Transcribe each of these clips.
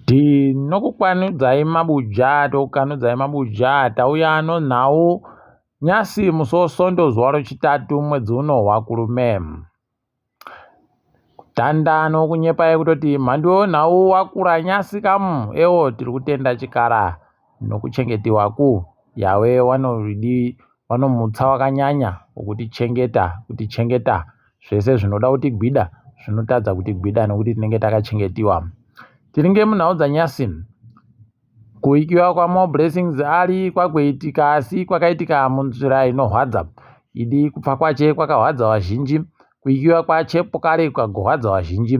Tinokukwanudzai mabuja, tokukanudzai mabuja, tauya nonhau nyasi musi wosondo zuva rochitatu mwedzi uno waKurume. Kutanda nokunyepai kutoti mhandu yonhau wakura nyasi kamu ewo tiri kutenda chikara nokuchengetiwaku Yawe wanoridi wanomutsa wakanyanya wokutichengeta kutichengeta zvese zvinoda kutigwida zvinotadza kutigwida nokuti tinenge takachengetiwa. Tiringe munhau dzanyasi kuikiwa kwaMore Blessings Ali kwakuitika asi kwakaitika munzira inohwadza. Idi kupfa kwache kwakahwadza vazhinji Kuikiwa kwache kare kukagohwadza vazhinji.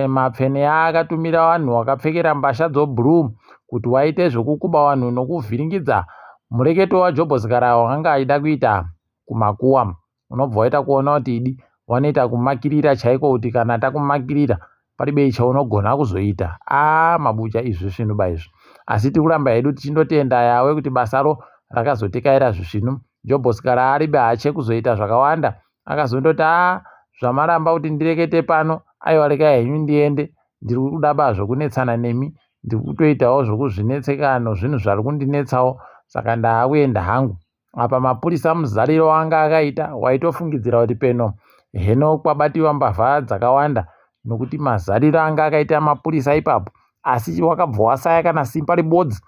Mapfene akatumira vanhu wakapfekera mbasha dzoblue kuti waite zvekukuba vanhu nokuvhiringidza mureketo waJobho Zikara wakanga achida kuita kumakuwa. Unobva waita kuona kuti idi wanoita kumakirira chaiko kuti kana takumakirira Paribei chaunogona kuzoita. Aah mabuja izvi zvisvinu ba izvi. Asi tiri kuramba hedu tichindotenda Yawe kuti basaro rakazotekaira zvisvinu. Jobhosi kara aribe hache kuzoita zvakawanda. Akazondoti aah zvamaramba kuti ndirekete pano aiwa rekai henyu ndiende. Ndiri kuda ba zvokunetsana nemi. Ndiri kutoitawo zvokuzvinetseka nozvinhu zvari kundinetsawo saka ndaakuenda hangu. Apa mapurisa muzariro waanga akaita waitofungidzira kuti peno heno kwabatiwa mbavha dzakawanda nokuti mazariro anga akaita mapurisa ipapo asi wakabva wasaya kana simba ribodzi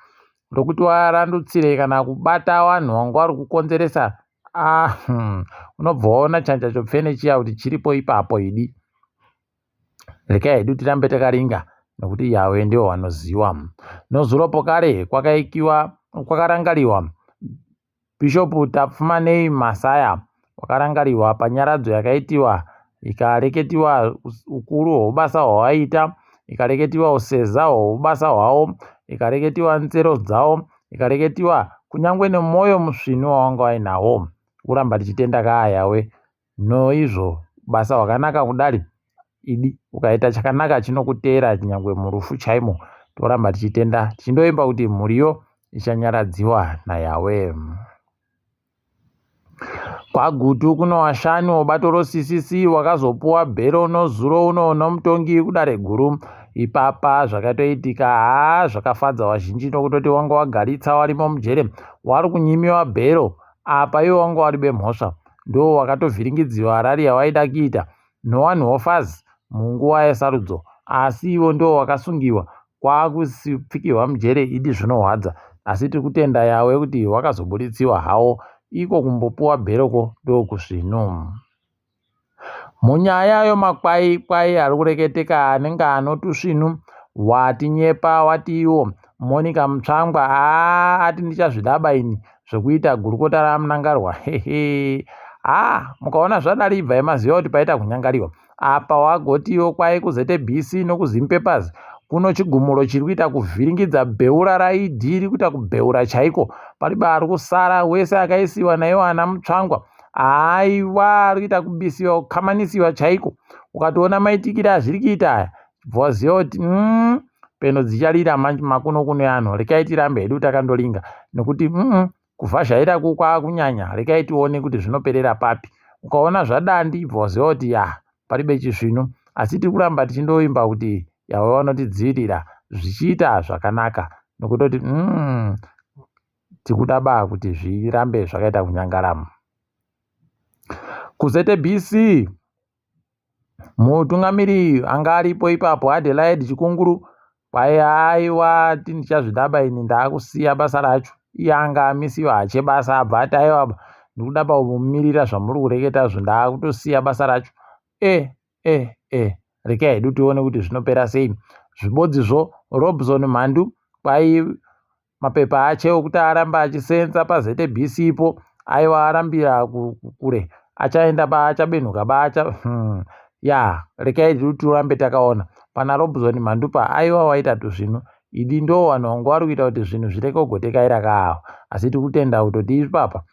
rokuti warandutsire kana kubata vanhu vanga vari kukonzeresa ah, unobva waona chanja chopfene chiya kuti chiripo ipapo idi Rekai hedu tirambe takaringa nokuti Yahweh ndivo vanoziwa. Nozuro pokare kwakaikiwa kwakarangariwa Bishop Tapfumanei Masaya wakarangariwa panyaradzo yakaitiwa ikareketiwa ukuru hwoubasa hwawaiita ikareketiwa useza hwoubasa hwawo ikareketiwa nzero dzawo ikareketiwa kunyangwe nemwoyo musvinu wawanga wainawo. Kuramba tichitenda kaa Yahweh Noizvo basa hwakanaka kudari idi ukaita chakanaka chinokuteera nyangwe murufu chaimo toramba tichitenda tichindoimba kuti mhuriyo ichanyaradziwa naYahweh. KwaGutu kuno washanu webato roCCC wakazopuwa bhero nozuro uno nomutongi kudare guru. Ipapa zvakatoitika haa zvakafadza vazhinji nokutoti wanga wagaritsa warimo mujere wari kunyimiwa bhero apa iwo wanga wari bemhosva Ndoo wakatovhiringidziwa rally yawaida kuita nowanhu wofaz munguva yesarudzo asi ivo ndoo wakasungiwa kwakusipfikirwa mujere idi zvinohwadza asi tiri kutenda yawe kuti wakazobuditsiwa hawo iko kumbopuwa bheroko ndokusvinu. Munyaya yomakwai kwai ari kureketeka anenge anotusvinu watinyepa wati iwo Monica Mutsvangwa haa ati ndichazvidaba ini zvekuita gurukota raMnangarwa hehe haa mukaona zvadari ibvai maziva kuti paita kunyangariwa apa wagotiwo kwai kuZBC nokuZimpapers kuno chigumuro chiri kuita kuvhiringidza bheura raED riri kuita kubheura chaiko pariba ari kusara wese akaisiwa naiwo ana Mutsvangwa Aiwa ari kuita kubisiwa kukamanisiwa chaiko ukatoona maitikire azviri kuita aya bva waziva kuti peno dzicharira manje makuno kuno anhu rekai tirambe hedu takandoringa nekuti kuvhazhaira ku kwakunyanya rekai tione kuti zvinoperera papi ukaona zvadandi bva waziva kuti ya paribe chisvinu asi tiri kuramba tichindoimba kuti yavo vanotidzivirira zvichiita zvakanaka nokutoti Tikuda ba kuti zvirambe zvakaita kunyangarama. KuZBC mutungamiri anga aripo ipapo Adelaide Chikunguru kwai aiwa ti ndichazvidaba ini ndaakusiya basa racho iye anga amisiwa hache basa abva ati aiwa ndikuda pakumirira zvamuri kureketazvo ndaakutosiya basa racho e e e rekai hedu tione kuti zvinopera sei zvibodzizvo Robson Mhandu kwai Mapepa ache okuti arambe achisenza paZBC po aiwa arambira kure achaenda ba achabenhuka ba acha ya rekai tirambe takaona pana Robson Mhandupa aiwa waita tuzvinu idi ndo vanhu vanga vari kuita kuti zvinhu zvireke kugotekaira kaawa asi tiri kutenda kutoti ipapa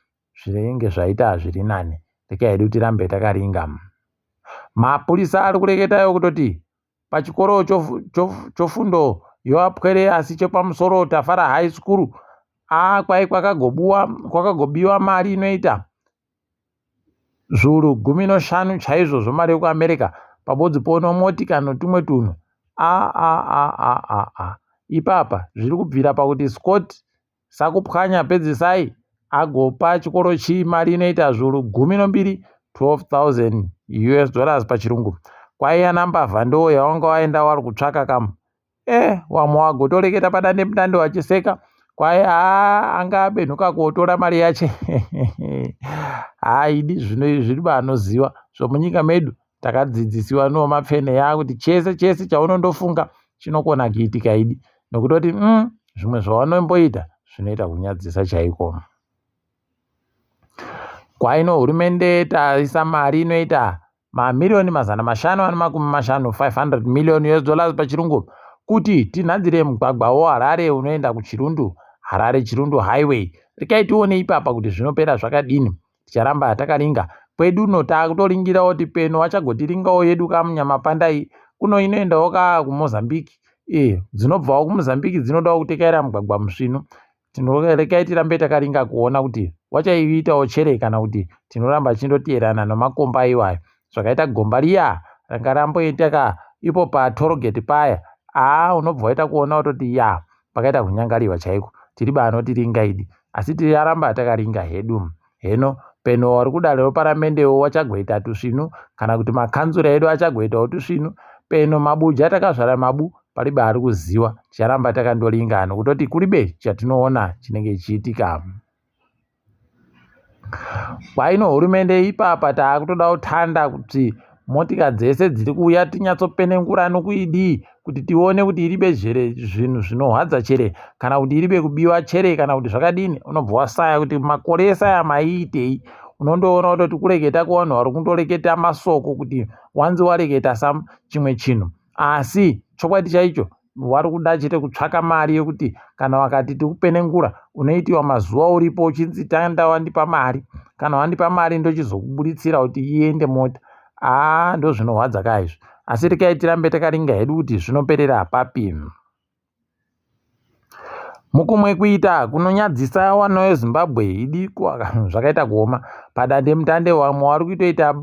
zvinenge zvaita zviri nani rekai hedu tirambe takaringa mapurisa ari kureketayo kutoti pachikoro chofundo yoapwere asi chepamusoro Tafara High School aa kwai kwakagobuwa kwakagobiwa mari inoita zviuru 15 chaizvo zvemari yekuAmerica pabodzi pono motika notumwe tunhu. Aaaaaa ipapa zviri kubvira pakuti Scott Sakupwanya Pedzisai agopa chikoro chii mari inoita zviuru gumi nombiri 12,000 US dollars pachirungu. Kwaiya nambavha ndoo yawanga waenda wari kutsvaka kamu. Eh, wamwe wagotoreketa padandemutande wachiseka kwai haa anga abenhuka kotora mari yache. Haidi zvino izvi zviri baanoziva zvomunyika medu takadzidzisiwa nomapfene yakuti chese chese chaunondofunga chinokona kuitika idi nokutoti zvimwe zvavanomboita zvinoita kunyadzisa chaiko. Kwaino hurumende taisa mari inoita mamiriyoni 550, 500 million US dollars pachirungu, kuti tinhadzire mugwagwa weHarare unoenda kuChirundu, Harare Chirundu Highway. Rekai tione ipapa kuti zvinopera zvakadini. Ticharamba takaringa. Kwedu uno taakutoringirawo kuti peno vachagotiringawo yedu kamunyamapanda kuno inoendawo ka kuMozambique. E, dzinobvawo kuMozambique dzinodawo kutekaira mugwagwa musvinu. Rekai tirambe takaringa kuona kuti wachaiitawo chere kana kuti tinoramba tichindoteerana nemakomba iwayo. Zvakaita gomba riya ranga ramboita ka ipo patorogeti paya. Aa unobva waita kuona kutoti ya pakaita kunyangariwa chaiko. Tiri baanotiringa idi. Asi ticharamba takaringa hedu. Heno peno wari kudare reparamendewo wachagoita tusvinu kana kuti makanzura edu achagoitawo tusvinu. Peno mabuja takazvara mabu paribe ari kuziwa. Ticharamba takandoringa nokutoti kuribe chatinoona chinenge chichiitika. Kwaino hurumende ipapa taakutoda kutanda kuti motika dzese dziri kuuya tinyatsopenengura nokuidii kuti tione kuti iribe chere zvinhu zvinohwadza chere kana kuti iribe kubiwa chere kana kuti zvakadini. Unobva wasaya kuti makore ese aya maiitei. Unondoona kutoti kureketa kwevanhu vari kundoreketa masoko kuti wanzi wareketa sam chimwe chinhu, asi chokwadi chaicho wari kuda chete kutsvaka mari yekuti kana wakati tikupenengura unoitiwa mazuva uripo uchinzi tanda wandipa mari, kana wandipa mari ndochizokuburitsira kuti iende mota. Aa ndozvinohwadza ka izvi, asi rekai tirambe takaringa hedu kuti zvinoperera papi. Mukumwe kuita kunonyadzisa wana weZimbabwe idi zvakaita kuoma padandemutande vamwe vari kutoita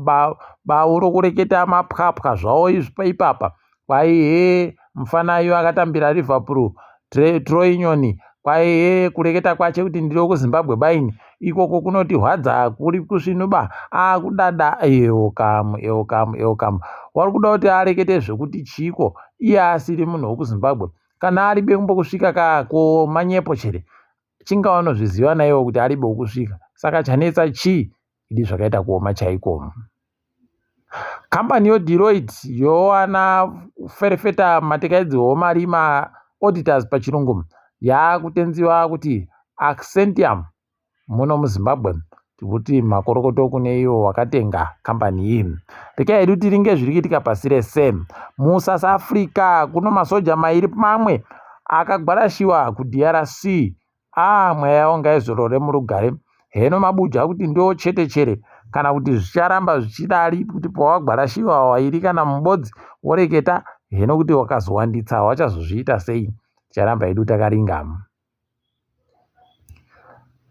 bau rokureketa mapwapwa zvawo ipapa. Kwai hee mufana uyu akatambira Liverpool Troy Nyoni, kwai hee kureketa kwache kuti ndiri wekuZimbabwe baini ikoko kunotihwadza kuri kusvinuba akudada ewo kamu ewo kamu ewo kamu. Wari kuda kuti arekete zvekuti chiiko iye asiri munhu wekuZimbabwe kana aribe kumbokusvika ka ko manyepo chere chinga vanozviziva naiwo kuti aribe kusvika saka chanetsa chii idi zvakaita kuoma chaiko. Kambani yoDeloitte yowana ferefeta matekaidzirwo mari maauditors pachirungu yaakutenziwa kuti Accentium muno muZimbabwe. Tikuti makorokoto kune iwo wakatenga kambani iyi. Rekai hedu tiringe zviri kuitika pasi rese. MuSouth Africa kuno masoja mairi mamwe akagwarashiwa kuDRC. Aa mweya yavo ngaizorore murugare. Heno mabuja kuti ndo chete chere kana kuti zvicharamba zvichidari kuti pawagwarashiwa wairi kana mubodzi woreketa heno kuti wakazowanditsa wachazozviita sei. Ticharamba hedu takaringa.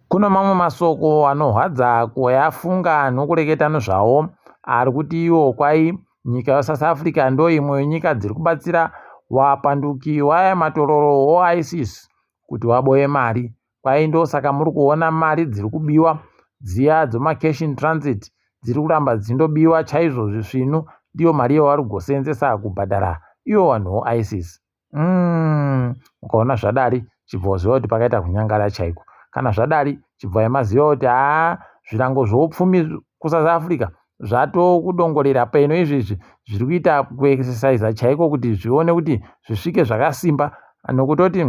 Kuno mamwe masoko anohwadza kuyafunga nokureketa nezvawo ari kuti iwo kwai nyika yeSouth Africa ndo imwe yenyika dziri kubatsira wapanduki waya matororo oISIS kuti waboye mari. Kwai ndosaka muri kuona mari dziri kubiwa dziya dzemacash in transit dziri kuramba dzindobiwa chaizvo zvisvinu ndiyo mari yavari kugosenzesa kubhadhara ivo vanhu voISIS. Ukaona zvadari chibva waziva kuti pakaita kunyangara chaiko. Kana zvadari chibva maziva kuti haa zvirango zvoupfumi kuSouth Africa zvatokudongorera peno izvezvi zviri kuita kuexercisa chaiko kuti zvione kuti zvisvike zvakasimba nokutoti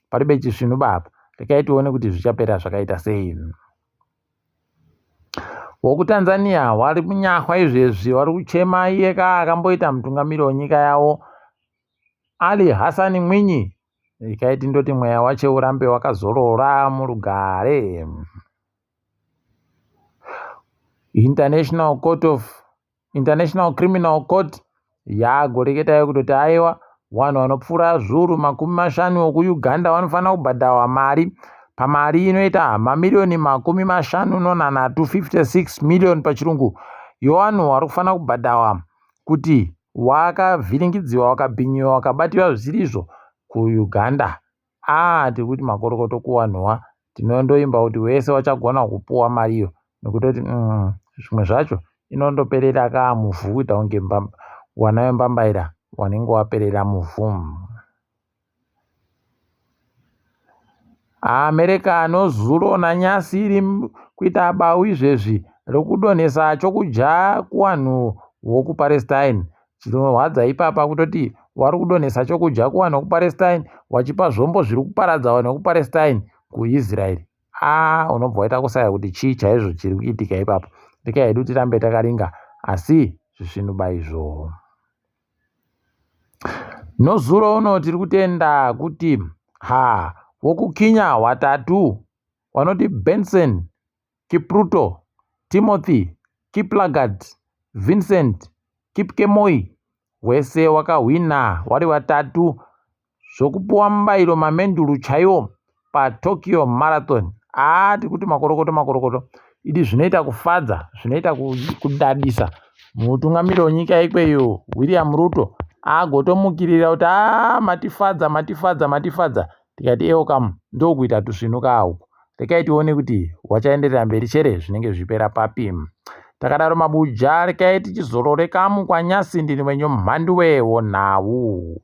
paribe chisvinu baba. Rekai tione kuti zvichapera zvakaita sei. WokuTanzania wari munyahwa izvezvi wari kuchema iye ka akamboita mutungamiri wenyika yavo Ali Hassan Mwinyi. Rekai tindoti mweya wache urambe wakazorora murugare. International Court of International Criminal Court yagoreketayo kutoti aiwa vanhu vanopfuura zviuru 50 vokuUganda vanofanira kubhadharwa mari pamari inoita mamiriyoni 53, 56 million pachirungu yevanhu vari kufanira kubhadharwa kuti Wakavhiringidziwa, wakabhinyiwa, wakabatiwa zvisiri izvo kuUganda. Aah tiri kuti makorokoto kuwanhuwa tinondoimba kuti wese wachagona kupuwa mariyo nekutoti umm zvimwe zvacho inondoperera kaa muvhu kuita kunge wana wembambaira wanenge waperera muvhu. America nozuro nanyasi iri kuita bau izvezvi rokudonhesa chokudya kuwanhu wokuPalestine. Chinorwadza ipapa kutoti wari kudonhesa chokudya kuvanhu vekuPalestine wachipa zvombo zviri kuparadza vanhu vekuPalestine kuIsrael. Aa unobva waita kusaya kuti chii chaizvo chiri kuitika ipapo. Rekai hedu tirambe takaringa asi zvisvinu baizvo. Nozuro uno tiri kutenda kuti ha wokukinya watatu wanoti Benson Kipruto, Timothy Kiplagat, Vincent Kipkemoi wese wakahwina wari watatu zvokupuwa mubairo mamenduru chaiwo paTokyo Marathon. Haa tiri kuti makorokoto makorokoto idi zvinoita kufadza zvinoita kudadisa mutungamiri wenyika ikweyo William Ruto agotomukirira kuti haa matifadza matifadza matifadza tikati ewo kamu ndokuita tusvinu kaa uku rekai tione kuti wachaenderera mberi chere zvinenge zvichipera papi takadaro mabuja rekai tichizorore kamu kwanyasi ndini wenyu mhanduwe wonhau.